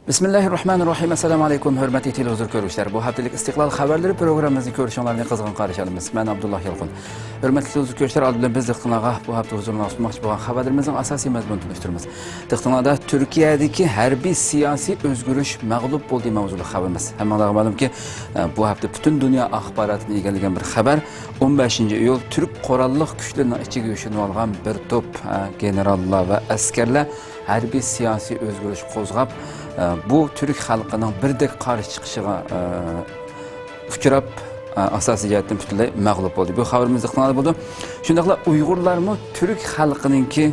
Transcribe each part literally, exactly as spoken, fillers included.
بىسمىللاھىررەھمانىررەھىم. ئەسسالامۇ ئەلەيكۇم، ھۆرمەتلىك تېلېۋىزور كۆرگۈچىلەر. بۇ ھەپتىلىك ئىستىقلال خەۋەرلىرى پروگراممىمىزنى كۆرۈشۈڭلارنى قىزغىن قارشى ئالىمىز. مەن ئابدۇللا يالقۇن. ھۆرمەتلىك تېلېۋىزور كۆرگۈچىلەر، ئالدى بىلەن بىز دىققىتىڭلارغا بۇ ھەپتە ھۇزۇرۇڭلارغا سۇنماقچى بولغان خەۋەرلىرىمىزنىڭ ئاساسىي مەزمۇنىنى تونۇشتۇرىمىز. دىققىتىڭلاردا تۈركىيەدىكى ھەربىي سىياسىي ئۆزگىرىش مەغلۇپ بولدى ماۋزۇلۇق خەۋىرىمىز. ھەممىڭلارغا مەلۇمكى، بۇ ھەپتە پۈتۈن دۇنيا ئاخباراتىنى ئىگىلىگەن بىر خەۋەر. ئون بەشىنچى ئىيۇل تۈرك قوراللىق كۈچلىرىنىڭ ئىچىگە يوشۇرۇنۇۋالغان بىر توپ، ئە، گېنېراللار ۋە ئەسكەرلەر ھەربىي سىياسىي ئۆزگىرىش قوزغاپ، ئە، بۇ تۈرك خەلقىنىڭ بىردەك قارشى چىقىشىغا، ئە، ئۇچراپ، ئە، ئاساسىي جەھەتتىن پۈتۈنلەي مەغلۇپ بولدى. بۇ خەۋىرىمىز دىققىتىڭلاردا بولىدۇ. شۇنداقلا ئۇيغۇرلارمۇ تۈرك خەلقىنىڭكى،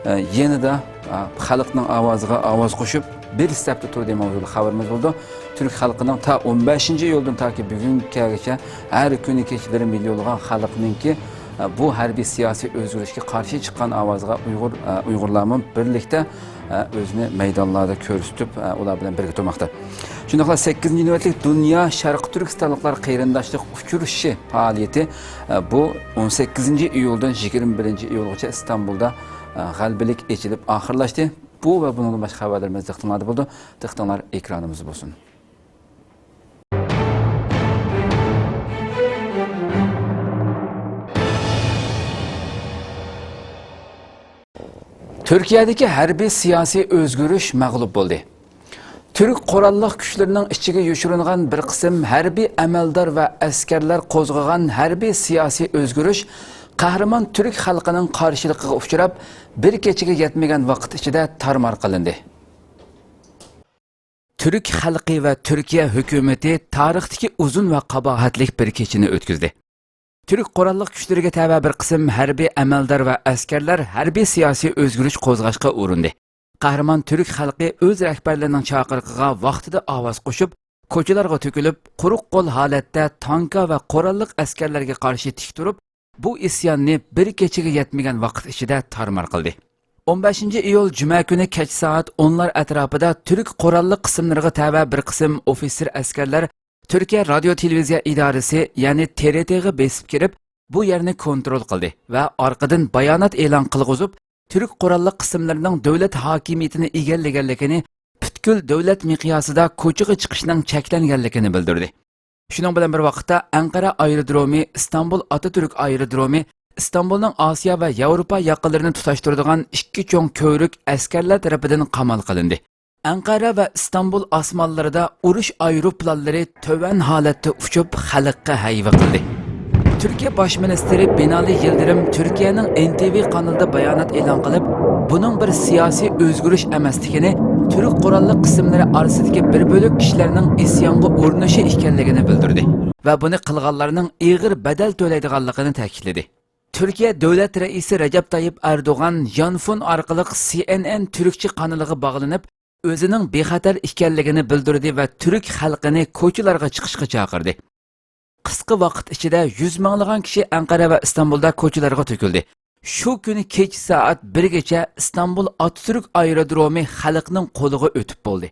ئە، يېنىدا، ئە، خەلقنىڭ ئاۋازىغا ئاۋاز قوشۇپ، بىر سەپتە تۇردى ماۋزۇلۇق خەۋىرىمىز بولىدۇ. تۈرك خەلقىنىڭ تا ئون بەشىنچى ئىيۇلدىن تاكى بۈگۈنگىچە ھەر كۈنى كېچىلىرى مىليونلىغان خەلقنىڭكى، ئە، بۇ ھەربىي سىياسىي ئۆزگىرىشكە قارشى چىققان ئاۋازىغا ئۇيغۇر، ئە، ئۇيغۇرلارمۇ بىرلىكتە، ئە، ئۆزىنى مەيدانلاردا كۆرسىتىپ، ئە، ئۇلار بىلەن بىرگە تۇرماقتا. شۇنداقلا سەككىزىنچى نۆۋەتلىك دۇنيا شەرقىي تۈركىستانلىقلار قېرىنداشلىق ئۇچرىشىشى پائالىيىتى، ئە، بۇ ئون سەككىزىنچى ئىيۇلدىن يىگىرمە بىرىنچى ئىيۇلغىچە ئىستانبۇلدا، ئە، غەلىبىلىك ئېچىلىپ ئاخىرلاشتى. بۇ ۋە بۇنىڭدىن باشقا خەۋەرلىرىمىز دىققىتىڭلاردا بولىدۇ. دىققىتىڭلار ئېكرانىمىزدا بولسۇن. تۈركىيەدىكى ھەربىي سىياسىي ئۆزگىرىش مەغلۇپ بولدى. تۈرك قوراللىق كۈچلىرىنىڭ ئىچىگە يوشۇرۇنغان بىر قىسىم ھەربىي ئەمەلدار ۋە ئەسكەرلەر قوزغىغان ھەربىي سىياسىي ئۆزگىرىش قەھرىمان تۈرك خەلقىنىڭ قارشىلىقىغا ئۇچراپ، بىر كېچىگە يەتمىگەن ۋاقىت ئىچىدە تارمار قىلىندى. تۈرك خەلقى ۋە تۈركىيە ھۆكۈمىتى تارىختىكى ئۇزۇن ۋە قاباھەتلىك بىر كېچىنى ئۆتكۈزدى. تۈرك قوراللىق كۈچلىرىگە تەۋە بىر قىسىم ھەربىي ئەمەلدار ۋە ئەسكەرلەر ھەربىي سىياسىي ئۆزگىرىش قوزغاشقا ئۇرۇندى. قەھرىمان تۈرك خەلقى ئۆز رەھبەرلىرىنىڭ چاقىرىقىغا ۋاقتىدا ئاۋاز قوشۇپ، كوچىلارغا تۆكۈلۈپ، قۇرۇق قول ھالەتتە تانكا ۋە قوراللىق ئەسكەرلەرگە قارشى تىك تۇرۇپ، بۇ ئىسياننى بىر كېچىگە يەتمىگەن ۋاقىت ئىچىدە تارمار قىلدى. ئون بەشىنچى ئىيۇل جۈمە كۈنى كەچ سائەت ئونلار ئەتراپىدا تۈرك قوراللىق قىسىملىرىغا تەۋە بىر قىسىم ئوفىتسېر ئەسكەرلەر تۈركىيە رادىيو تېلېۋىزىيە ئىدارىسى، يەنى تېرېتېغا بېسىپ كىرىپ، بۇ يەرنى كونترول قىلدى ۋە ئارقىدىن بايانات ئېلان قىلغۇزۇپ، تۈرك قوراللىق قىسىملىرىنىڭ دۆلەت ھاكىمىيىتىنى ئىگىلىگەنلىكىنى، پۈتكۈل دۆلەت مىقياسىدا كوچىغا چىقىشنىڭ چەكلەنگەنلىكىنى بىلدۈردى. شۇنىڭ بىلەن بىر ۋاقىتتا، ئەنقەرە ئايرودرومى، ئىستانبۇل ئاتاتۈرك ئايرودرومى، ئىستانبۇلنىڭ ئاسىيا ۋە ياۋروپا ياقىلىرىنى تۇتاشتۇرىدىغان ئىككى چوڭ كۆۋرۈك ئەسكەرلەر تەرىپىدىن قامال قىلىندى. ئەنقەرە ۋە ئىستانبۇل ئاسمانلىرىدا ئۇرۇش ئايروپىلانلىرى تۆۋەن ھالەتتە ئۇچۇپ، خەلققە ھەيۋە قىلدى. تۈركىيە باش مىنىستىرى بىنالى يىلدىرىم تۈركىيەنىڭ ئېن تى ۋى قانىلىدا بايانات ئېلان قىلىپ، بۇنىڭ بىر سىياسىي ئۆزگىرىش ئەمەسلىكىنى، تۈرك قوراللىق قىسىملىرى ئارىسىدىكى بىر بۆلەك كىشىلەرنىڭ ئىسيانغا ئۇرۇنۇشى ئىكەنلىكىنى بىلدۈردى ۋە بۇنى قىلغانلارنىڭ ئېغىر بەدەل تۆلەيدىغانلىقىنى تەكىتلىدى. تۈركىيە دۆلەت رەئىسى رەجەپ تايىپ ئەردوغان يانفون ئارقىلىق سى ئېن ئېن تۈركچە قانىلىغا باغلىنىپ، ئۆزىنىڭ بىخەتەر ئىكەنلىكىنى بىلدۈردى ۋە تۈرك خەلقىنى كوچىلارغا چىقىشقا چاقىردى. قىسقا ۋاقىت ئىچىدە يۈز مىڭلىغان كىشى ئەنقەرە ۋە ئىستانبۇلدا كوچىلارغا تۆكۈلدى. شۇ كۈنى كېچە سائەت بىرگىچە ئىستانبۇل ئاتاتۈرك ئايرودرومى خەلقنىڭ قولىغا ئۆتۈپ بولدى.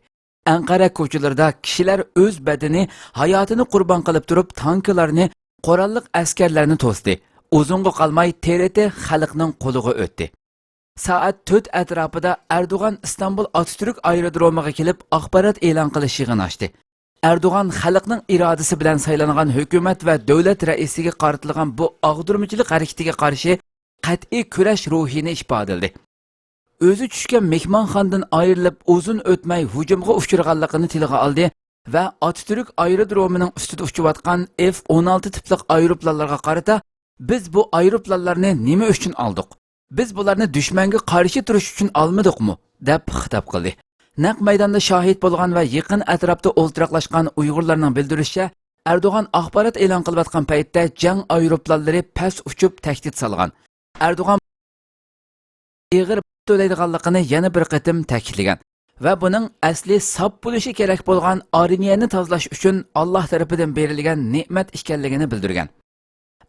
ئەنقەرە كوچىلىرىدا كىشىلەر ئۆز بەدىنى، ھاياتىنى قۇربان قىلىپ تۇرۇپ، تانكىلارنى، قوراللىق ئەسكەرلەرنى توستى. ئۇزۇنغا قالماي تېرېتې خەلقنىڭ قولىغا ئۆتتى. سائەت تۆت ئەتراپىدا ئەردوغان ئىستانبۇل ئاتاتۈرك ئايرودرومىغا كېلىپ، ئاخبارات ئېلان قىلىش يىغىنى ئاچتى. ئەردوغان خەلقنىڭ ئىرادىسى بىلەن سايلانغان ھۆكۈمەت ۋە دۆلەت رەئىسىگە قارىتىلغان بۇ ئاغدۇرمىچىلىق ھەرىكىتىگە قارشى قەتئىي كۈرەش روھىنى ئىپادىلىدى. ئۆزى چۈشكەن مېھمانخانىدىن ئايرىلىپ، ئۇزۇن ئۆتمەي ھۇجۇمغا ئۇچرىغانلىقىنى تىلغا ئالدى ۋە ئاتاتۈرك ئايرودرومىنىڭ ئۈستىدە ئۇچۇۋاتقان ئېف ئون ئالتە تىپلىق ئايروپىلانلارغا قارىتا، «بىز بۇ ئايروپىلانلارنى نېمە ئۈچۈن ئالدۇق؟ بىز بۇلارنى دۈشمەنگە قارشى تۇرۇش ئۈچۈن ئالمىدۇقمۇ؟» دەپ خىتاب قىلدى. نەق مەيداندا شاھىت بولغان ۋە يېقىن ئەتراپتا ئولتۇراقلاشقان ئۇيغۇرلارنىڭ بىلدۈرۈشىچە، ئەردوغان ئاخبارات ئېلان قىلىۋاتقان پەيتتە جەڭ ئايروپىلانلىرى پەس ئۇچۇپ تەھدىت سالغان. ئەردوغان ئېغىر تۆلەيدىغانلىقىنى يەنە بىر قېتىم تەكىتلىگەن ۋە بۇنىڭ ئەسلى ساپ بولۇشى كېرەك بولغان ئارمىيەنى تازىلاش ئۈچۈن ئاللاھ تەرىپىدىن بېرىلگەن نېمەت ئىكەنلىكىنى بىلدۈرگەن.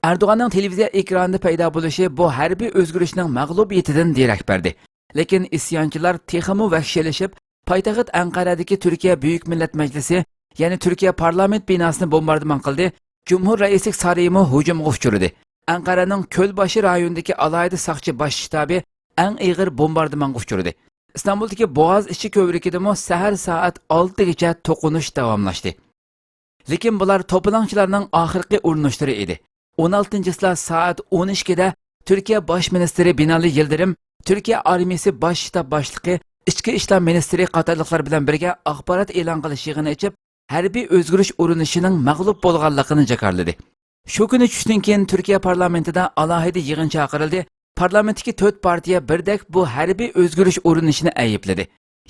ئەردوغاننىڭ تېلېۋىزىيە ئېكرانىدا پەيدا بولۇشى بۇ ھەربىي ئۆزگىرىشنىڭ مەغلۇبىيىتىدىن دېرەك بەردى. لېكىن ئىسيانچىلار تېخىمۇ ۋەھشىيلىشىپ، پايتەخت ئەنقەرەدىكى تۈركىيە بۈيۈك مىللەت مەجلىسى، يەنى تۈركىيە پارلامېنت بىناسىنى بومباردىمان قىلدى، جۇمھۇر رەئىسلىك سارىيىمۇ ھۇجۇمغا ئۇچرىدى. ئەنقەرەنىڭ كۆلباشى رايونىدىكى ئالاھىدە ساقچى باش شتابى ئەڭ ئېغىر بومباردىمانغا ئۇچرىدى. ئىستانبۇلدىكى بوغاز ئىچى كۆۋرۈكىدىمۇ سەھەر سائەت ئالتىگىچە توقۇنۇش داۋاملاشتى. لېكىن بۇلار توپىلاڭچىلارنىڭ ئاخىرقى ئۇرۇنۇشلىرى ئىدى. ئون ئالتىنچى چىسلا سائەت ئون ئىككىدە تۈركىيە باش مىنىستىرى بىنالى يىلدىرىم، تۈركىيە ئارمىيىسى باش شتاب باشلىقى، ئىچكى ئىشلار مىنىستىرى قاتارلىقلار بىلەن بىرگە ئاخبارات ئېلان قىلىش يىغىنى ئېچىپ، ھەربىي ئۆزگىرىش ئۇرۇنۇشىنىڭ مەغلۇپ بولغانلىقىنى جاكارلىدى. شۇ كۈنى چۈشتىن كېيىن تۈركىيە پارلامېنتىدا ئالاھىدە يىغىن چاقىرىلدى. پارلامېنتتىكى تۆت پارتىيە بىردەك بۇ ھەربىي ئۆزگىرىش ئۇرۇنۇشىنى ئەيىبلىدى.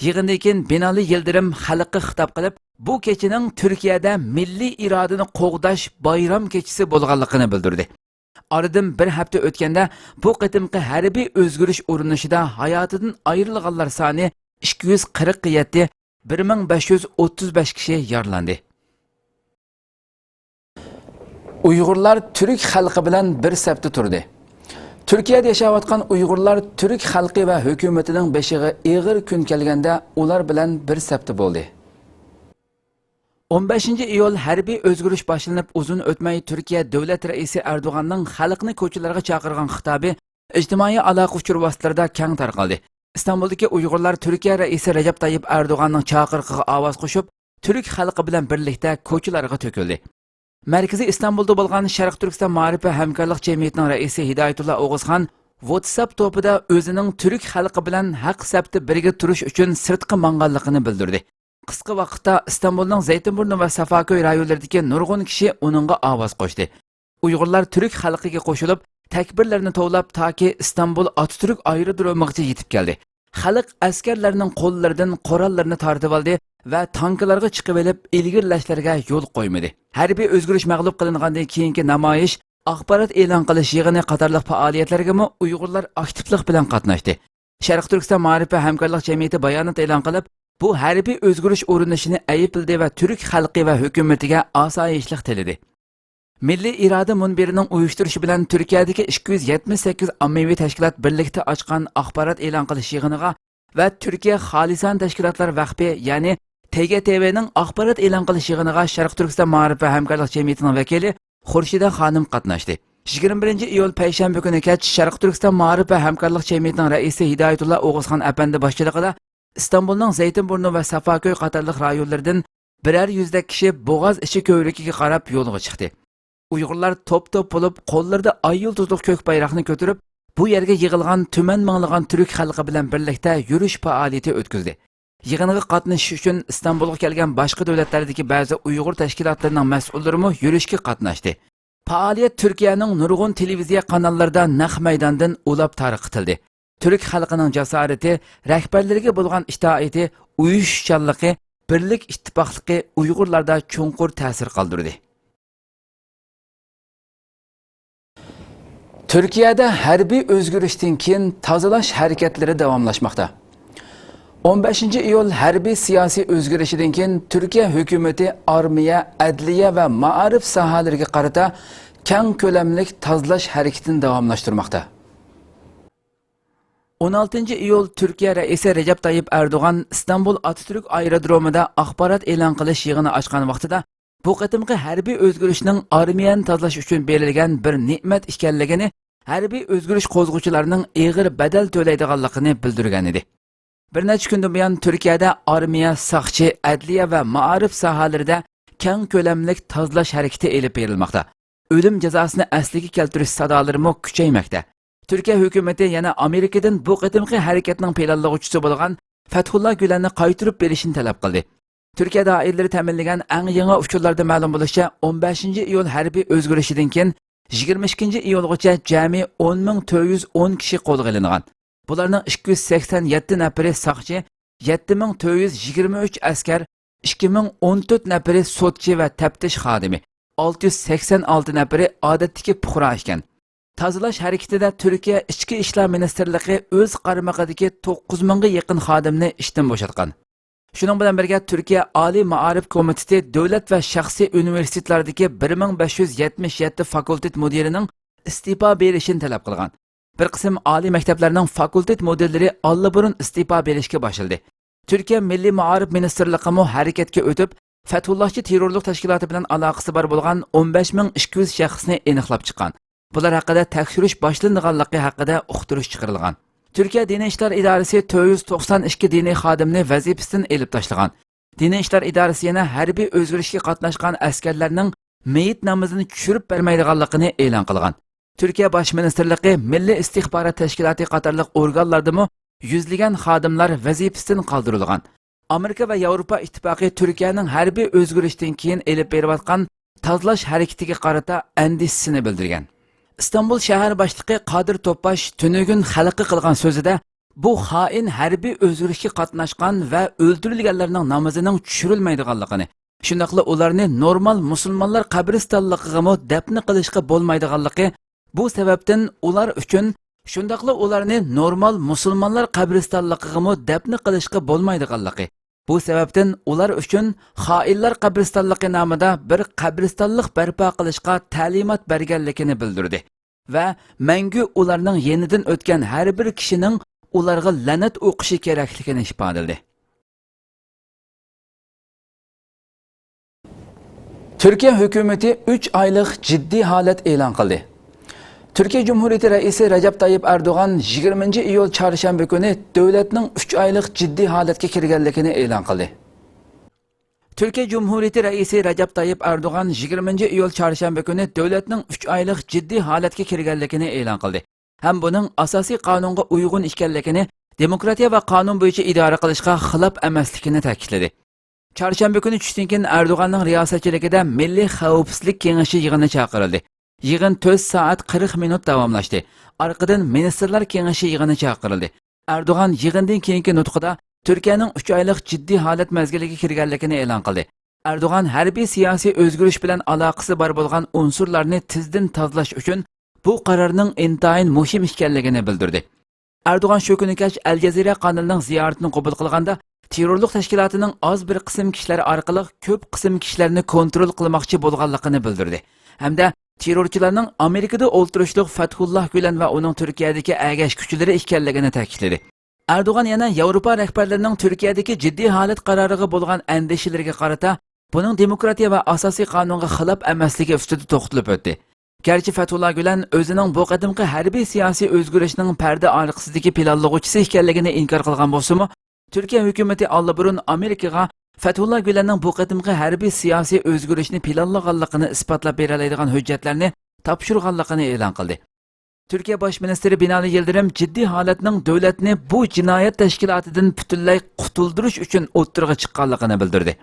يىغىندىن كېيىن بىنالى يىلدىرىم خەلققە خىتاب قىلىپ، بۇ كېچىنىڭ تۈركىيەدە مىللىي ئىرادىنى قوغداش بايرام كېچىسى بولغانلىقىنى بىلدۈردى. ئارىدىن بىر ھەپتە ئۆتكەندە، بۇ قېتىمقى ھەربىي ئۆزگىرىش ئۇرۇنۇشىدا ھاياتىدىن ئايرىلغانلار سانى ئىككى يۈز قىرىققا يەتتى، بىر مىڭ بەش يۈز ئوتتۇز بەش كىشى يارىلاندى. ئۇيغۇرلار تۈرك خەلقى بىلەن بىر سەپتە تۇردى. تۈركىيەدە ياشاۋاتقان ئۇيغۇرلار تۈرك خەلقى ۋە ھۆكۈمىتىنىڭ بېشىغا ئېغىر كۈن كەلگەندە ئۇلار بىلەن بىر سەپتە بولدى. ئون بەشىنچى ئىيۇل ھەربىي ئۆزگىرىش باشلىنىپ ئۇزۇن ئۆتمەي تۈركىيە دۆلەت رەئىسى ئەردوغاننىڭ خەلقنى كوچىلارغا چاقىرغان خىتابى ئىجتىمائىي ئالاقە ئۇچۇر ۋاسىتىلىرىدا كەڭ تارقالدى. ئىستانبۇلدىكى ئۇيغۇرلار تۈركىيە رەئىسى رەجەپ تايىپ ئەردوغاننىڭ چاقىرىقىغا ئاۋاز قوشۇپ، تۈرك خەلقى بىلەن بىرلىكتە كوچىلارغا تۆكۈلدى. مەركىزى ئىستانبۇلدا بولغان شەرقىي تۈركىستان مائارىپ ۋە ھەمكارلىق جەمئىيىتىنىڭ رەئىسى ھىدايەتۇللا ئوغۇزخان ۋاتساپ توپىدا ئۆزىنىڭ تۈرك خەلقى بىلەن ھەق سەپتە بىرگە تۇرۇش ئۈچۈن سىرتقا ماڭغانلىقىنى بىلدۈردى. قىسقا ۋاقىتتا ئىستانبۇلنىڭ زەيتىنبۇرنۇ ۋە سافاكۆي رايونلىرىدىكى نۇرغۇن كىشى ئۇنىڭغا ئاۋاز قوشتى. ئۇيغۇرلار تۈرك خەلقىگە قوشۇلۇپ، تەكبىرلەرنى توۋلاپ، تاكى ئىستانبۇل ئاتاتۈرك ئايرودرومىغىچە يېتىپ كەلدى. خەلق ئەسكەرلەرنىڭ قوللىرىدىن قوراللىرىنى تارتىۋالدى ۋە تانكىلارغا چىقىۋېلىپ، ئىلگىرىلەشلەرگە يول قويمىدى. ھەربىي ئۆزگىرىش مەغلۇپ قىلىنغاندىن كېيىنكى نامايىش، ئاخبارات ئېلان قىلىش يىغىنى قاتارلىق پائالىيەتلەرگىمۇ ئۇيغۇرلار ئاكتىپلىق بىلەن قاتناشتى. شەرقىي تۈركىستان مائارىپ ۋە ھەمكارلىق جەمئىيىتى بايانات ئېلان قىلىپ، بۇ ھەربىي ئۆزگىرىش ئۇرۇنۇشىنى ئەيىبلىدى ۋە تۈرك خەلقى ۋە ھۆكۈمىتىگە ئاسايىشلىق تىلىدى. مىللىي ئىرادە مۇنبىرىنىڭ ئۇيۇشتۇرۇشى بىلەن تۈركىيەدىكى ئىككى يۈز يەتمىش سەككىز ئاممىۋى تەشكىلات بىرلىكتە ئاچقان ئاخبارات ئېلان قىلىش يىغىنىغا ۋە تۈركىيە خالىسان تەشكىلاتلار ۋەقپى، يەنى تىگىتېۋېنىڭ ئاخبارات ئېلان قىلىش يىغىنىغا شەرقىي تۈركىستان مائارىپ ۋە ھەمكارلىق جەمئىيىتىنىڭ ۋەكىلى خۇرشىدە خانىم قاتناشتى. يىگىرمە بىرىنچى ئىيۇل پەيشەنبە كۈنى كەچ شەرقىي تۈركىستان مائارىپ ۋە ھەمكارلىق جەمئىيىتىنىڭ رەئىسى ھىدايەتۇللا ئوغۇزخان ئەپەندى باشچىلىقىدا ئىستانبۇلنىڭ زەيتىنبۇرنۇ ۋە سافاكۆي قاتارلىق رايونلىرىدىن بىرەر يۈزدەك كىشى بوغاز ئىچى كۆۋرۈكىگە قاراپ يولغا چىقتى. ئۇيغۇرلار توپ-توپ بولۇپ، قوللىرىدا ئاي يۇلتۇزلۇق كۆك بايراقنى كۆتۈرۈپ، بۇ يەرگە يىغىلغان تۈمەن مىڭلىغان تۈرك خەلقى بىلەن بىرلىكتە يۈرۈش پائالىيىتى ئۆتكۈزدى. يىغىنغا قاتنىشىش ئۈچۈن ئىستانبۇلغا كەلگەن باشقا دۆلەتلەردىكى بەزى ئۇيغۇر تەشكىلاتلىرىنىڭ مەسئۇللىرىمۇ يۈرۈشكە قاتناشتى. پائالىيەت تۈركىيەنىڭ نۇرغۇن تېلېۋىزىيە قاناللىرىدا نەق مەيداندىن ئۇلاپ تارقىتىلدى. تۈرك خەلقىنىڭ جاسارىتى، رەھبەرلىرىگە بولغان ئىتائىتى، ئۇيۇشۇشچانلىقى، بىرلىك ئىتتىپاقلىقى ئۇيغۇرلاردا چوڭقۇر تەسىر قالدۇردى. تۈركىيەدە ھەربىي ئۆزگىرىشتىن كېيىن تازىلاش ھەرىكەتلىرى داۋاملاشماقتا. ئون بەشىنچى ئىيۇل ھەربىي سىياسىي ئۆزگىرىشىدىن كېيىن تۈركىيە ھۆكۈمىتى ئارمىيە، ئەدلىيە ۋە مائارىپ ساھەلىرىگە قارىتا كەڭ كۆلەملىك تازىلاش ھەرىكىتىنى داۋاملاشتۇرماقتا. ئون ئالتىنچى ئىيۇل تۈركىيە رەئىسى رەجەپ تايىپ ئەردوغان ئىستانبۇل ئاتاتۈرك ئايرودرومىدا ئاخبارات ئېلان قىلىش يىغىنى ئاچقان ۋاقتىدا، بۇ قېتىمقى ھەربىي ئۆزگىرىشنىڭ ئارمىيەنى تازىلاش ئۈچۈن بېرىلگەن بىر نېمەت ئىكەنلىكىنى، ھەربىي ئۆزگىرىش قوزغىغۇچىلارنىڭ ئېغىر بەدەل تۆلەيدىغانلىقىنى بىلدۈرگەنىدى. بىر نەچچە كۈندىن بۇيان تۈركىيەدە ئارمىيە، ساقچى، ئەدلىيە ۋە مائارىپ ساھەلىرىدە كەڭ كۆلەملىك تازىلاش ھەرىكىتى ئېلىپ بېرىلماقتا. ئۆلۈم جازاسىنى ئەسلىگە كەلتۈرۈش سادالىرىمۇ كۈچەيمەكتە. تۈركىيە ھۆكۈمىتى يەنە ئامېرىكىدىن بۇ قېتىمقى ھەرىكەتنىڭ پىلانلىغۇچىسى بولغان فەتھۇللا گۈلەننى قايتۇرۇپ بېرىشىنى تەلەپ قىلدى. تۈركىيە دائىرىلىرى تەمىنلىگەن ئەڭ يېڭى ئۇچۇرلاردا مەلۇم بولۇشىچە، ئون بەشىنچى ئىيۇل ھەربىي ئۆزگىرىشىدىن كېيىن يىگىرمە ئىككىنچى ئىيۇلغىچە جەمئىي ئون مىڭ تۆت يۈز ئون كىشى قولغا ئېلىنغان. بۇلارنىڭ ئىككى يۈز سەكسەن يەتتە نەپىرى ساقچى، يەتتە مىڭ تۆت يۈز يىگىرمە ئۈچ ئەسكەر، ئىككى مىڭ ئون تۆت نەپىرى سوتچى ۋە تەپتىش خادىمى، ئالتە يۈز سەكسەن ئالتە نەپىرى ئادەتتىكى پۇقرا ئىكەن. تازىلاش ھەرىكىتىدە تۈركىيە ئىچكى ئىشلار مىنىستىرلىقى ئۆز قارمىقىدىكى توققۇز مىڭغا يېقىن خادىمنى ئىشتىن بوشاتقان. شۇنىڭ بىلەن بىرگە، تۈركىيە ئالىي مائارىپ كومىتېتى دۆلەت ۋە شەخسىي ئۇنىۋېرسىتېتلاردىكى بىر مىڭ بەش يۈز يەتمىش يەتتە فاكۇلتېت مۇدىرىنىڭ ئىستېپا بېرىشىنى تەلەپ قىلغان. بىر قىسىم ئالىي مەكتەپلەرنىڭ فاكۇلتېت مۇدىرلىرى ئاللىبۇرۇن ئىستېپا بېرىشكە باشلىدى. تۈركىيە مىللىي مائارىپ مىنىستىرلىقىمۇ ھەرىكەتكە ئۆتۈپ، فەتھۇللاھچى تېررورلۇق تەشكىلاتى بىلەن ئالاقىسى بار بولغان ئون بەش مىڭ ئىككى يۈز شەخسنى ئېنىقلاپ چىققان. بۇلار ھەققىدە تەكشۈرۈش باشلىنىدىغانلىقى ھەققىدە ئۇقتۇرۇش چىقىرىلغان. تۈركىيە دىنىي ئىشلار ئىدارىسى تۆت يۈز توقسان ئىككى دىنىي خادىمنى ۋەزىپىسىدىن ئېلىپ تاشلىغان. دىنىي ئىشلار ئىدارىسى يەنە ھەربىي ئۆزگىرىشكە قاتناشقان ئەسكەرلەرنىڭ مېيىت نامىزىنى چۈشۈرۈپ بەرمەيدىغانلىقىنى ئېلان قىلغان. تۈركىيە باش مىنىستىرلىقى، مىللىي ئىستىخبارات تەشكىلاتى قاتارلىق ئورگانلاردىمۇ يۈزلىگەن خادىملار ۋەزىپىسىدىن قالدۇرۇلغان. ئامېرىكا ۋە ياۋروپا ئىتتىپاقى تۈركىيەنىڭ ھەربىي ئۆزگىرىشتىن كېيىن ئېلىپ بېرىۋاتقان تازىلاش ھەرىكىتىگە قارىتا ئەندىشىسىنى بىلدۈرگەن. ئىستانبۇل شەھەر باشلىقى قادىر توپباش تۈنۈگۈن خەلققە قىلغان سۆزىدە، بۇ خائىن ھەربىي ئۆزگىرىشكە قاتناشقان ۋە ئۆلتۈرۈلگەنلەرنىڭ نامىزىنىڭ چۈشۈرۈلمەيدىغانلىقىنى، شۇنداقلا ئۇلارنى نورمال مۇسۇلمانلار قەبرىستانلىقىغىمۇ دەپنە قىلىشقا بولمايدىغانلىقى، بۇ سەۋەبتىن ئۇلار ئۈچۈن، شۇنداقلا ئۇلارنى نورمال مۇسۇلمانلار قەبرىستانلىقىغىمۇ دەپنە قىلىشقا بولمايدىغانلىقى، بۇ سەۋەبتىن ئۇلار ئۈچۈن خائىنلار قەبرىستانلىقى نامىدا بىر قەبرىستانلىق بەرپا قىلىشقا تەلىمات بەرگەنلىكىنى بىلدۈردى ۋە مەڭگۈ ئۇلارنىڭ يېنىدىن ئۆتكەن ھەر بىر كىشىنىڭ ئۇلارغا لەنەت ئوقۇشى كېرەكلىكىنى ئىپادىلىدى. تۈركىيە ھۆكۈمىتى ئۈچ ئايلىق جىددىي ھالەت ئېلان قىلدى. تۈركىيە جۇمھۇرىيىتى رەئىسى رەجەپ تايىپ ئەردوغان يىگىرمىنچى ئىيۇل چارشەنبە كۈنى دۆلەتنىڭ ئۈچ ئايلىق جىددىي ھالەتكە كىرگەنلىكىنى ئېلان قىلدى. تۈركىيە جۇمھۇرىيىتى رەئىسى رەجەپ تايىپ ئەردوغان يىگىرمىنچى ئىيۇل چارشەنبە كۈنى دۆلەتنىڭ ئۈچ ئايلىق جىددىي ھالەتكە كىرگەنلىكىنى ئېلان قىلدى ھەم بۇنىڭ ئاساسىي قانۇنغا ئۇيغۇن ئىكەنلىكىنى، دېموكراتىيە ۋە قانۇن بويىچە ئىدارە قىلىشقا خىلاپ ئەمەسلىكىنى تەكىتلىدى. چارشەنبە كۈنى چۈشتىن كېيىن ئەردوغاننىڭ رىياسەتچىلىكىدە مىللىي خەۋپسىزلىك كېڭىشى يىغىنى چاقىرىلدى. يىغىن تۆت سائەت قىرىق مىنۇت داۋاملاشتى. ئارقىدىن مىنىستىرلار كېڭىشى يىغىنى چاقىرىلدى. ئەردوغان يىغىندىن كېيىنكى نۇتقىدا تۈركىيەنىڭ ئۈچ ئايلىق جىددىي ھالەت مەزگىلىگە كىرگەنلىكىنى ئېلان قىلدى. ئەردوغان ھەربىي سىياسىي ئۆزگىرىش بىلەن ئالاقىسى بار بولغان ئۇنسۇرلارنى تېزدىن تازىلاش ئۈچۈن بۇ قارارنىڭ ئىنتايىن مۇھىم ئىكەنلىكىنى بىلدۈردى. ئەردوغان شۇ كۈنى كەچ ئەل جەزىرە قانىلىنىڭ زىيارىتىنى قوبۇل قىلغاندا، تېررورلۇق تەشكىلاتىنىڭ ئاز بىر قىسىم كىشىلەر ئارقىلىق كۆپ قىسىم كىشىلەرنى كونترول قىلماقچى بولغانلىقىنى بىلدۈردى ھەمدە تېررورچىلارنىڭ ئامېرىكىدا ئولتۇرۇشلۇق فەتھۇللاھ گۈلەن ۋە ئۇنىڭ تۈركىيەدىكى ئەگەشكۈچىلىرى ئىكەنلىكىنى تەكىتلىدى. ئەردوغان يەنە ياۋروپا رەھبەرلىرىنىڭ تۈركىيەدىكى جىددىي ھالەت قارارىغا بولغان ئەندىشىلىرىگە قارىتا، بۇنىڭ دېموكراتىيە ۋە ئاساسىي قانۇنغا خىلاپ ئەمەسلىكى ئۈستىدە توختىلىپ ئۆتتى. گەرچە فەتھۇللا گۈلەن ئۆزىنىڭ بۇ قېتىمقى ھەربىي سىياسىي ئۆزگىرىشنىڭ پەردە ئارقىسىدىكى پىلانلىغۇچىسى ئىكەنلىكىنى ئىنكار قىلغان بولسىمۇ، تۈركىيە ھۆكۈمىتى ئاللىبۇرۇن ئامېرىكىغا فەتھۇللا گۈلەننىڭ بۇ قېتىمقى ھەربىي سىياسىي ئۆزگىرىشنى پىلانلىغانلىقىنى ئىسپاتلاپ بېرەلەيدىغان ھۆججەتلەرنى تاپشۇرغانلىقىنى ئېلان قىلدى. تۈركىيە باش مىنىستىرى بىنالى يىلدىرىم جىددىي ھالەتنىڭ دۆلەتنى بۇ جىنايەت تەشكىلاتىدىن پۈتۈنلەي قۇتۇلدۇرۇش ئۈچۈن ئوتتۇرىغا چىققانلىقىنى بىلدۈردى.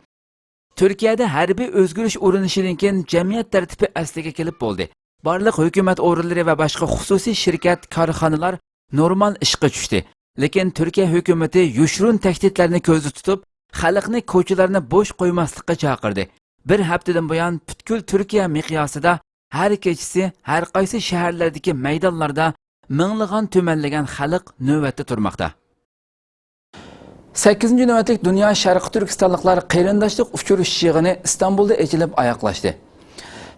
تۈركىيەدە ھەربىي ئۆزگىرىش ئورۇنلىشىشىدىن كېيىن جەمئىيەت تەرتىپى ئەسلىگە كېلىپ بولدى. بارلىق ھۆكۈمەت ئورۇنلىرى ۋە باشقا خۇسۇسىي شىركەت، كارخانىلار نورمال ئىشقا چۈشتى. لېكىن تۈركىيە ھۆكۈمىتى يوشۇرۇن تەھدىتلەرنى كۆزدە تۇتۇپ، خەلقنى كوچىلاردىن بوش قويماسلىققا چاقىردى. بىر ھەپتىدىن بۇيان پۈتكۈل تۈركىيە مىقياسىدا ھەر كېچىسى ھەر قايسى شەھەرلەردىكى مەيدانلاردا مىڭلىغان تۈمەنلىگەن خەلق نۆۋەتتە تۇرماقتا. سەككىزىنچى نۆۋەتلىك دۇنيا شەرقىي تۈركىستانلىقلار قېرىنداشلىق ئۇچرىشىش يىغىنى ئىستانبۇلدا ئېچىلىپ ئاياغلاشتى.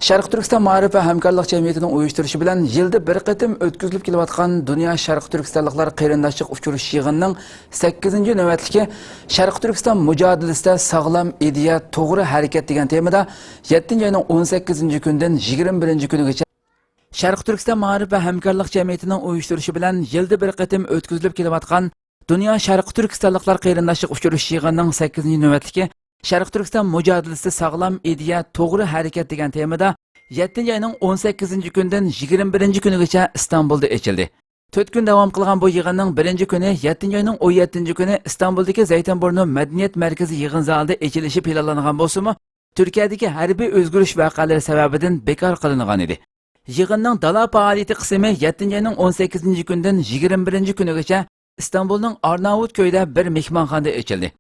شەرقىي تۈركىستان مائارىپ ۋە ھەمكارلىق جەمئىيىتىنىڭ ئۇيۇشتۇرۇشى بىلەن يىلدا بىر قېتىم ئۆتكۈزۈلۈپ كېلىۋاتقان دۇنيا شەرقىي تۈركىستانلىقلار قېرىنداشلىق ئۇچرىشىش يىغىنىنىڭ سەككىزىنچى نۆۋەتلىكى شەرقىي تۈركىستان مۇجادىلىسىدە ساغلام ئىدىيە، توغرا ھەرىكەت دېگەن تېمىدا يەتتىنچى ئاينىڭ ئون سەككىزىنچى كۈنىدىن يىگىرمە بىرىنچى كۈنىگىچە شەرقىي تۈركىستان مائارىپ ۋە ھەمكارلىق جەمئىيىتىنىڭ ئۇيۇشتۇرۇشى بىلەن يىلدا بىر قېتىم ئۆتكۈزۈلۈپ كېلىۋاتقان دۇنيا شەرقىي تۈركىستانلىقلار قېرىنداشلىق ئۇچرىشىش يىغىنىنىڭ سەككىزىنچى نۆۋەتلىكى شەرقىي تۈركىستان مۇجادىلىسى ساغلام ئىدىيە، توغرا ھەرىكەت دېگەن تېمىدا يەتتىنچى ئاينىڭ ئون سەككىزىنچى كۈنىدىن يىگىرمە بىرىنچى كۈنىگىچە ئىستانبۇلدا ئېچىلدى. تۆت كۈن داۋام قىلغان بۇ يىغىننىڭ بىرىنچى كۈنى يەتتىنچى ئاينىڭ ئون يەتتىنچى كۈنى ئىستانبۇلدىكى زەيتۇنبۇرنۇ مەدەنىيەت مەركىزى يىغىن زالىدا ئېچىلىشى پىلانلانغان بولسىمۇ، تۈركىيەدىكى ھەربىي ئۆزگىرىش ۋەقەلىرى سەۋەبىدىن بىكار قىلىنغان ئىدى. يىغىننىڭ دالا پائالىيىتى قىسمى يەتتىنچى ئاينىڭ ئون سەككىزىنچى كۈنىدىن يىگىرمە بىرىنچى كۈنىگىچە ئىستانبۇلنىڭ ئارناۋۇت كۆيدە بىر مېھمانخانىدا ئېچىلدى.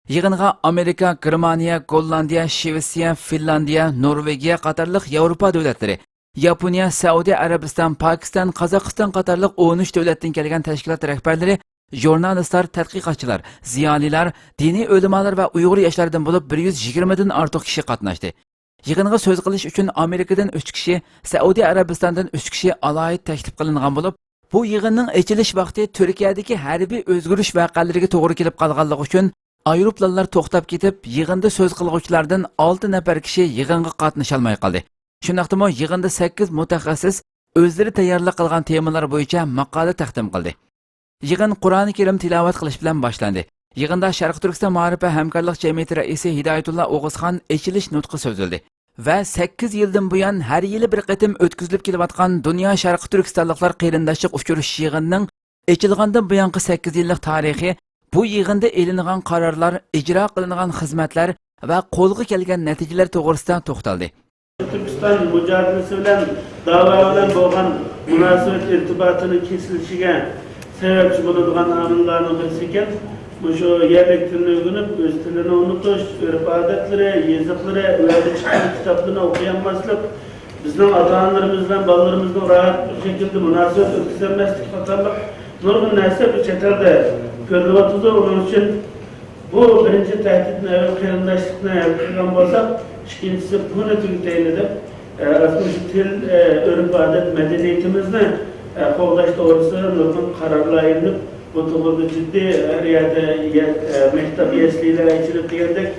يىغىنغا ئامېرىكا، گېرمانىيە، گوللاندىيە، شىۋېتسىيە، فىنلاندىيە، نورۋېگىيە قاتارلىق ياۋروپا دۆلەتلىرى، ياپونىيە، سەئۇدى ئەرەبىستان، پاكىستان، قازاقىستان قاتارلىق ئون ئۈچ دۆلەتتىن كەلگەن تەشكىلات رەھبەرلىرى، ژۇرنالىستلار، تەتقىقاتچىلار، زىيالىيلار، دىنىي ئۆلىمالار ۋە ئۇيغۇر ياشلاردىن بولۇپ بىر يۈز يىگىرمىدىن ئارتۇق كىشى قاتناشتى. يىغىنغا سۆز قىلىش ئۈچۈن ئامېرىكىدىن ئۈچ كىشى، سەئۇدى ئەرەبىستاندىن ئۈچ كىشى ئالاھىدە تەكلىپ قىلىنغان بولۇپ، بۇ يىغىننىڭ ئېچىلىش ۋاقتى تۈركىيەدىكى ھەربىي ئۆزگىرىش ۋەقەلىرىگە توغرا كېلىپ قالغانلىقى ئۈچۈن ئايروپىلانلار توختاپ كېتىپ، يىغىندا سۆز قىلغۇچىلاردىن ئالتە نەپەر كىشى يىغىنغا قاتنىشالماي قالدى. شۇنداقتىمۇ يىغىندا سەككىز مۇتەخەسسىس ئۆزلىرى تەييارلىق قىلغان تېمىلار بويىچە ماقالە تەقدىم قىلدى. يىغىن قۇرئانى كەرىم تىلاۋەت قىلىش بىلەن باشلاندى. يىغىندا شەرقىي تۈركىستان مائارىپ ۋە ھەمكارلىق جەمئىيىتى رەئىسى ھىدايەتۇللا ئوغۇزخان ئېچىلىش نۇتقى سۆزلىدى ۋە سەككىز يىلدىن بۇيان ھەر يىلى بىر قېتىم ئۆتكۈزۈلۈپ كېلىۋاتقان دۇنيا شەرقىي تۈركىستانلىقلار قېرىنداشلىق ئۇچرىشىش يىغىنىنىڭ ئېچىلغاندىن بۇيانقى سەككىز يىللىق تارىخى، بۇ يىغىندا ئېلىنغان قارارلار، ئىجرا قىلىنغان خىزمەتلەر ۋە قولغا كەلگەن نەتىجىلەر توغرىسىدا توختالدى. تۈركىستان مۇجادىلىسى بىلەن داۋا بىلەن بولغان مۇناسىۋەت ئىرتىباتىنىڭ كېسىلىشىگە سەۋەبچى بولىدىغان ئامىللارنىڭ بىرسى ئىكەن. مۇشۇ يەرلىك تىلنى ئۆگىنىپ، ئۆز تىلىنى ئۇنتۇش، ئۆرپ-ئادەتلىرى، يېزىقلىرى، ئۇ يەردە چىققان كىتابلىرىنى ئوقۇيالماسلىق، بىزنىڭ ئاتا-ئانىلىرىمىز بىلەن بالىلىرىمىزنىڭ راھەت بىر شەكىلدە مۇناسىۋەت ئۆتكۈزەلمەسلىك قاتارلىق نۇرغۇن نەرسە بۇ چەت ئەلدە كۆرۈلۈۋاتىدۇ. ئۇنىڭ ئۈچۈن بۇ بىرىنچى تەھدىتنى ئەۋەل قېرىنداشلىقنى ھەل قىلغان بولساق، ئىككىنچىسى بۇنى تۈگىتەيلى دەپ، ئە، ئاساسەن شۇ تىل، ئە، ئۆرپ-ئادەت، مەدەنىيىتىمىزنى، ئە، قوغداش توغرىسىدا نۇرغۇن قارارلار ئېلىنىپ، بۇ توغرىدا جىددىي ھەر يەردە يە-، ئە، مەكتەپ، يەسلىلەر ئېچىلىپ دېگەندەك،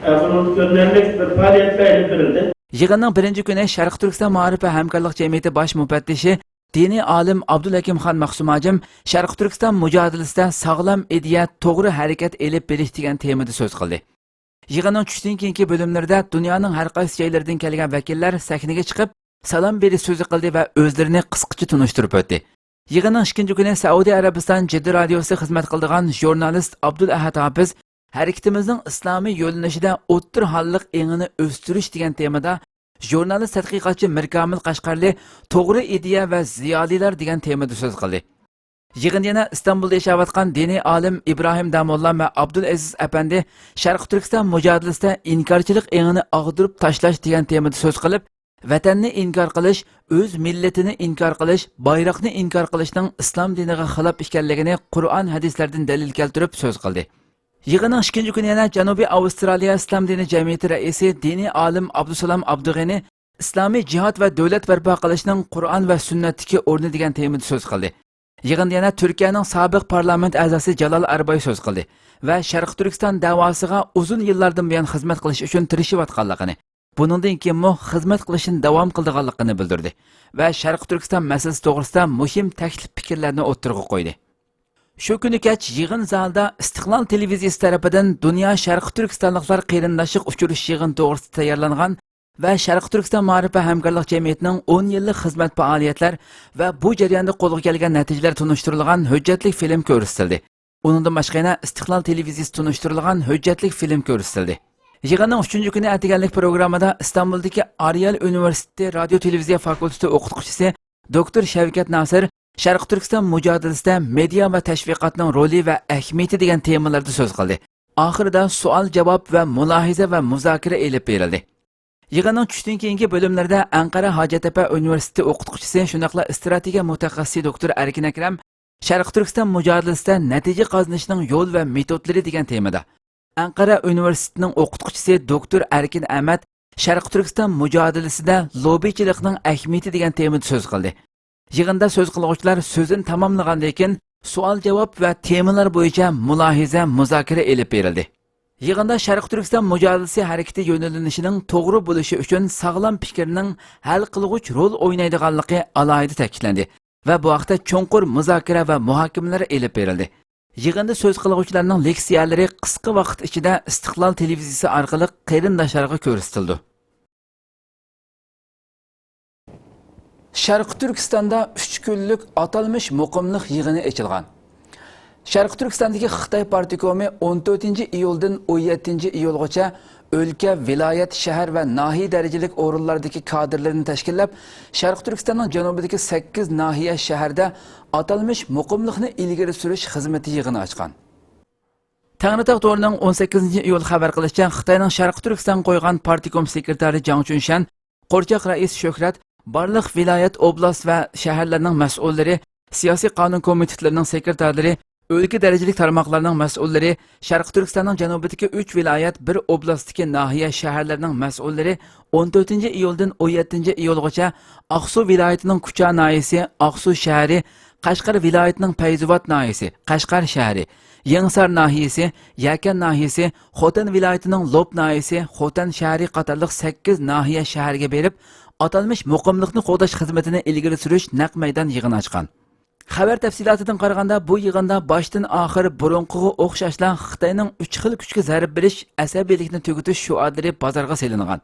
ئە، بۇنىڭدا كۆرۈنەرلىك بىر پائالىيەتلەر ئېلىپ بېرىلدى. يىغىننىڭ بىرىنچى كۈنى شەرقىي تۈركىستان مائارىپ ۋە ھەمكارلىق جەمئىيىتى باش مۇپەتتىشى، دىنىي ئالىم ئابدۇلھەكىمخان مەخسۇم ھاجىم شەرقىي تۈركىستان مۇجادىلىسىدە ساغلام ئىدىيە، توغرا ھەرىكەت ئېلىپ بېرىش دېگەن تېمىدا سۆز قىلدى. يىغىننىڭ چۈشتىن كېيىنكى بۆلۈملىرىدە دۇنيانىڭ ھەر قايسى جايلىرىدىن كەلگەن ۋەكىللەر سەھنىگە چىقىپ، سالام بېرىش سۆزى قىلدى ۋە ئۆزلىرىنى قىسقىچە تونۇشتۇرۇپ ئۆتتى. يىغىننىڭ ئىككىنچى كۈنى سەئۇدى ئەرەبىستان جىددە رادىيوسى خىزمەت قىلىدىغان ژۇرنالىست ئابدۇلئەھەد ھاپىز ھەرىكىتىمىزنىڭ ئىسلامىي يۆنىلىشىدە ئوتتۇرا ھاللىق ئېڭىنى ئۆستۈرۈش دېگەن تېمىدا ژۇرنالىست تەتقىقاتچى مىركامىل قەشقەرلى توغرا ئىدىيە ۋە زىيالىيلار دېگەن تېمىدا سۆز قىلدى. يىغىندا يەنە ئىستانبۇلدا ياشاۋاتقان دىنىي ئالىم ئىبراھىم داموللا ۋە ئابدۇلئەزىز ئەپەندى شەرقىي تۈركىستان مۇجادىلىسىدە ئىنكارچىلىق ئېڭىنى ئاغدۇرۇپ تاشلاش دېگەن تېمىدا سۆز قىلىپ، ۋەتەننى ئىنكار قىلىش، ئۆز مىللىتىنى ئىنكار قىلىش، بايراقنى ئىنكار قىلىشنىڭ ئىسلام دىنىغا خىلاپ ئىكەنلىكىنى قۇرئان ھەدىسلەردىن دەلىل كەلتۈرۈپ سۆز قىلدى. يىغىننىڭ ئىككىنچى كۈنى يەنە جەنۇبىي ئاۋسترالىيە ئىسلام دىنى جەمئىيىتى رەئىسى دىنىي ئالىم ئابدۇسالام ئابدۇغېنى ئىسلامىي جىھاد ۋە دۆلەت بەرپا قىلىشنىڭ قۇرئان ۋە سۈننەتتىكى ئورنى دېگەن تېمىدا سۆز قىلدى. يىغىندا يەنە تۈركىيەنىڭ سابىق پارلامېنت ئەزاسى جالال ئەرباي سۆز قىلدى ۋە شەرقىي تۈركىستان دەۋاسىغا ئۇزۇن يىللاردىن بۇيان خىزمەت قىلىش ئۈچۈن تىرىشىۋاتقانلىقىنى، بۇنىڭدىن كېيىنمۇ خىزمەت قىلىشنى داۋام قىلىدىغانلىقىنى بىلدۈردى ۋە شەرقىي تۈركىستان مەسىلىسى توغرىسىدا مۇھىم تەكلىپ پىكىرلەرنى ئوتتۇرىغا قويدى. شۇ كۈنى كەچ يىغىن زالىدا ئىستىقلال تېلېۋىزىيىسى تەرىپىدىن دۇنيا شەرقىي تۈركىستانلىقلار قېرىنداشلىق ئۇچرىشىش يىغىنى توغرىسىدا تەييارلانغان ۋە شەرقىي تۈركىستان مائارىپ ۋە ھەمكارلىق جەمئىيىتىنىڭ ئون يىللىق خىزمەت پائالىيەتلەر ۋە بۇ جەرياندا قولغا كەلگەن نەتىجىلەر تونۇشتۇرۇلغان ھۆججەتلىك فىلىم كۆرسىتىلدى. ئۇنىڭدىن باشقا يەنە ئىستىقلال تېلېۋىزىيىسى تونۇشتۇرۇلغان ھۆججەتلىك فىلىم كۆرسىتىلدى. يىغىننىڭ ئۈچىنچى كۈنى ئەتىگەنلىك پروگراممىدا ئىستانبۇلدىكى ئارىيەل ئۇنىۋېرسىتېتى رادىيو تېلېۋىزىيە فاكۇلتېتى ئوقۇتقۇچىسى دوكتور شەۋكەت ناسىر شەرقىي تۈركىستان مۇجادىلىسىدە مېدىيا ۋە تەشۋىقاتنىڭ رولى ۋە ئەھمىيىتى دېگەن تېمىلاردا سۆز قىلدى. ئاخىرىدا سوئال-جاۋاب ۋە مۇلاھىزە ۋە مۇزاكىرە ئېلىپ بېرىلدى. يىغىننىڭ چۈشتىن كېيىنكى بۆلۈملىرىدە ئەنقەرە ھاجەتتەپە ئۇنىۋېرسىتېتى ئوقۇتقۇچىسى، شۇنداقلا ئىستراتېگىيە مۇتەخەسسىسى دوكتور ئەركىن ئەكرەم شەرقىي تۈركىستان مۇجادىلىسىدە نەتىجە قازىنىشنىڭ يول ۋە مېتودلىرى دېگەن تېمىدا، ئەنقەرە ئۇنىۋېرسىتېتىنىڭ ئوقۇتقۇچىسى دوكتور ئەركىن ئەمەت شەرقىي تۈركىستان مۇجادىلىسىدە لوببىچىلىقنىڭ ئەھمىيىتى دېگەن تېمىدا سۆز قىلدى. يىغىندا سۆز قىلغۇچىلار سۆزىنى تاماملىغاندىن كېيىن، سوئال-جاۋاب ۋە تېمىلار بويىچە مۇلاھىزە، مۇزاكىرە ئېلىپ بېرىلدى. يىغىندا شەرقىي تۈركىستان مۇجادىلىسى ھەرىكىتى يۆنىلىشىنىڭ توغرا بولۇشى ئۈچۈن ساغلام پىكىرنىڭ ھەل قىلغۇچ رول ئوينايدىغانلىقى ئالاھىدە تەكىتلەندى ۋە بۇ ھەقتە چوڭقۇر مۇزاكىرە ۋە مۇھاكىمىلەر ئېلىپ بېرىلدى. يىغىندا سۆز قىلغۇچىلارنىڭ لېكسىيەلىرى قىسقا ۋاقىت ئىچىدە ئىستىقلال تېلېۋىزىيىسى ئارقىلىق قېرىنداشلارغا كۆرسىتىلىدۇ. شەرقىي تۈركىستاندا ئۈچ كۈنلۈك ئاتالمىش مۇقىملىق يىغىنى ئېچىلغان. شەرقىي تۈركىستاندىكى خىتاي پارتكومى ئون تۆتىنچى ئىيۇلدىن ئون يەتتىنچى ئىيۇلغىچە ئۆلكە، ۋىلايەت، شەھەر ۋە ناھىيە دەرىجىلىك ئورۇنلاردىكى كادىرلىرىنى تەشكىللەپ، شەرقىي تۈركىستاننىڭ جەنۇبىدىكى سەككىز ناھىيە، شەھەردە ئاتالمىش مۇقىملىقنى ئىلگىرى سۈرۈش خىزمىتى يىغىنى ئاچقان. تەڭرىتاغ تورىنىڭ ئون سەككىزىنچى ئىيۇل خەۋەر قىلىشىچە، خىتاينىڭ شەرقىي تۈركىستانغا قويغان پارتكوم سېكرېتارى جاڭ چۈنشەن، قورچاق رەئىس شۆھرەت، بارلىق ۋىلايەت، ئوبلاست ۋە شەھەرلەرنىڭ مەسئۇللىرى، سىياسىي قانۇن كومىتېتلىرىنىڭ سېكرېتارلىرى، ئۆلكە دەرىجىلىك تارماقلارنىڭ مەسئۇللىرى، شەرقىي تۈركىستاننىڭ جەنۇبىدىكى ئۈچ ۋىلايەت، بىر ئوبلاستتىكى ناھىيە، شەھەرلەرنىڭ مەسئۇللىرى ئون تۆتىنچى ئىيۇلدىن ئون يەتتىنچى ئىيۇلغىچە ئاقسۇ ۋىلايىتىنىڭ كۇچا ناھىيەسى، ئاقسۇ شەھىرى، قەشقەر ۋىلايىتىنىڭ پەيزىۋات ناھىيەسى، قەشقەر شەھىرى، يېڭىسار ناھىيەسى، يەكەن ناھىيەسى، خوتەن ۋىلايىتىنىڭ لوپ ناھىيەسى، خوتەن شەھىرى قاتارلىق سەككىز ناھىيە، شەھەرگە بېرىپ، ئاتالمىش مۇقىملىقنى قوغداش خىزمىتىنى ئىلگىرى سۈرۈش نەق مەيدان يىغىنى ئاچقان. خەۋەر تەپسىلاتىدىن قارىغاندا، بۇ يىغىندا باشتىن ئاخىر بۇرۇنقىغا ئوخشاشلا خىتاينىڭ ئۈچ خىل كۈچكە زەربە بېرىش، ئەسەبىيلىكنى تۈگىتىش شوئارلىرى بازارغا سېلىنغان.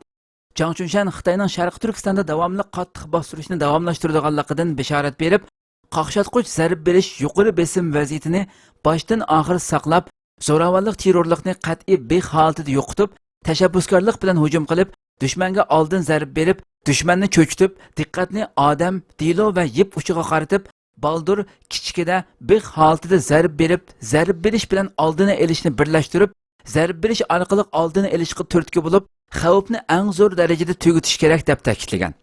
جاڭ چۈنشەن خىتاينىڭ شەرقىي تۈركىستاندا داۋاملىق قاتتىق باستۇرۇشنى داۋاملاشتۇرىدىغانلىقىدىن بېشارەت بېرىپ، قاقشاتقۇچ زەربە بېرىش يۇقىرى بېسىم ۋەزىيىتىنى باشتىن ئاخىر ساقلاپ، زوراۋانلىق تېررورلۇقنى قەتئىي بىخ ھالىتىدە يوقىتىپ، تەشەببۇسكارلىق بىلەن ھۇجۇم قىلىپ، دۈشمەنگە ئالدىن زەربە بېرىپ، دۈشمەننى چۆچۈتۈپ، دىققەتنى ئادەم، دېلو ۋە يىپ ئۇچىغا قارىتىپ، بالدۇر، كىچىكىدە، بىخ ھالىتىدە زەربە بېرىپ، زەربە بېرىش بىلەن ئالدىنى ئېلىشنى بىرلەشتۈرۈپ، زەربە بېرىش ئارقىلىق ئالدىنى ئېلىشقا تۈرتكە بولۇپ، خەۋپنى ئەڭ زور دەرىجىدە تۈگىتىش كېرەك، دەپ تەكىتلىگەن.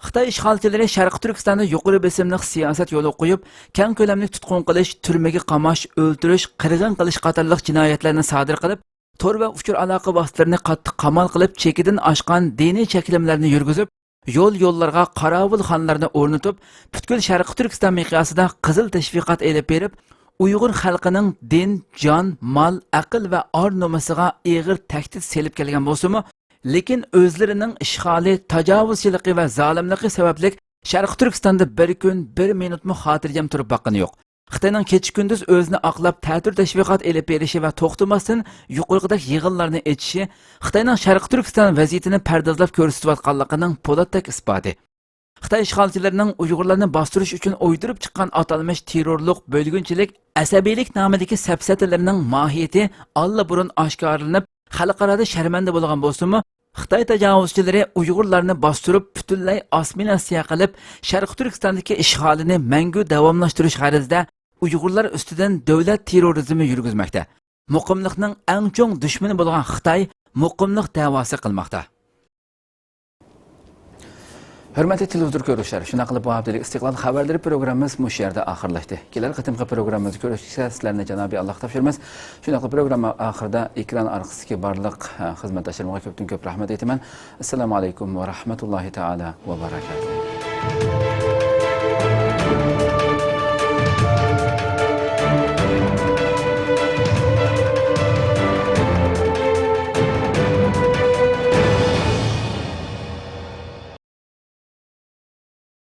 خىتاي ئىشغالچىلىرى شەرقىي تۈركىستاندا يۇقىرى بېسىملىق سىياسەت يولغا قويۇپ، كەڭ كۆلەملىك تۇتقۇن قىلىش، تۈرمىگە قاماش، ئۆلتۈرۈش، قىرغىن قىلىش قاتارلىق جىنايەتلەرنى سادىر قىلىپ، تور ۋە ئۇچۇر ئالاقە ۋاسىتىلىرىنى قاتتىق قامال قىلىپ، چېكىدىن ئاشقان دىنىي چەكلىمىلەرنى يۈرگۈزۈپ، يول-يوللارغا قاراۋۇلخانىلارنى ئورنىتىپ، پۈتكۈل شەرقىي تۈركىستان مىقياسىدا قىزىل تەشۋىقات ئېلىپ بېرىپ، ئۇيغۇر خەلقىنىڭ دىن، جان، مال، ئەقىل ۋە ئار-نومۇسىغا ئېغىر تەھدىت سېلىپ كەلگەن بولسىمۇ، لېكىن ئۆزلىرىنىڭ ئىشغالى، تاجاۋۇزچىلىقى ۋە زالىملىقى سەۋەبلىك شەرقىي تۈركىستاندا بىر كۈن، بىر مىنۇتمۇ خاتىرجەم تۇرۇپ باققىنى يوق. خىتاينىڭ كېچە-كۈندۈز ئۆزىنى ئاقلاپ، تەتۈر تەشۋىقات ئېلىپ بېرىشى ۋە توختىماستىن يۇقىرىقىدەك يىغىنلارنى ئېچىشى خىتاينىڭ شەرقىي تۈركىستان ۋەزىيىتىنى پەردازلاپ كۆرسىتىۋاتقانلىقىنىڭ پولاتتەك ئىسپاتى. خىتاي ئىشغالچىلىرىنىڭ ئۇيغۇرلارنى باستۇرۇش ئۈچۈن ئويدۇرۇپ چىققان ئاتالمىش تېررورلۇق، بۆلگۈنچىلىك، ئەسەبىيلىك نامىدىكى سەپسەتىلىرىنىڭ ماھىيىتى ئاللىبۇرۇن ئاشكارىلىنىپ، خەلقئارادا شەرمەندە بولغان بولسىمۇ، خىتاي تاجاۋۇزچىلىرى ئۇيغۇرلارنى باستۇرۇپ، پۈتۈنلەي ئاسسىمىلياتسىيە قىلىپ، شەرقىي تۈركىستاندىكى ئىشغالىنى مەڭگۈ داۋاملاشتۇرۇش غەرىزىدە ئۇيغۇرلار ئۈستىدىن دۆلەت تېررورىزمى يۈرگۈزمەكتە. مۇقىملىقنىڭ ئەڭ چوڭ دۈشمىنى بولغان خىتاي مۇقىملىق دەۋاسى قىلماقتا. ھۆرمەتلىك تېلېۋىزور كۆرۈشلەر، شۇنداق قىلىپ بۇ ھەپتىلىك ئىستىقلال خەۋەرلىرى پروگراممىمىز مۇشۇ يەردە ئاخىرلاشتى. كېلەر قېتىمقى پروگراممىمىزدا كۆرۈشكىچە سىلەرنى جانابىي ئاللاغا تاپشۇرىمىز. شۇنداقلا پروگرامما ئاخىرىدا ئېكران ئارقىسىدىكى بارلىق، ئە، خىزمەتداشلىرىمغا كۆپتىن كۆپ رەھمەت ئېيتىمەن. ئەسسالامۇ ئەلەيكۇم ۋە رەھمەتۇللاھى تائالا ۋە بەرەكاتۇھۇ.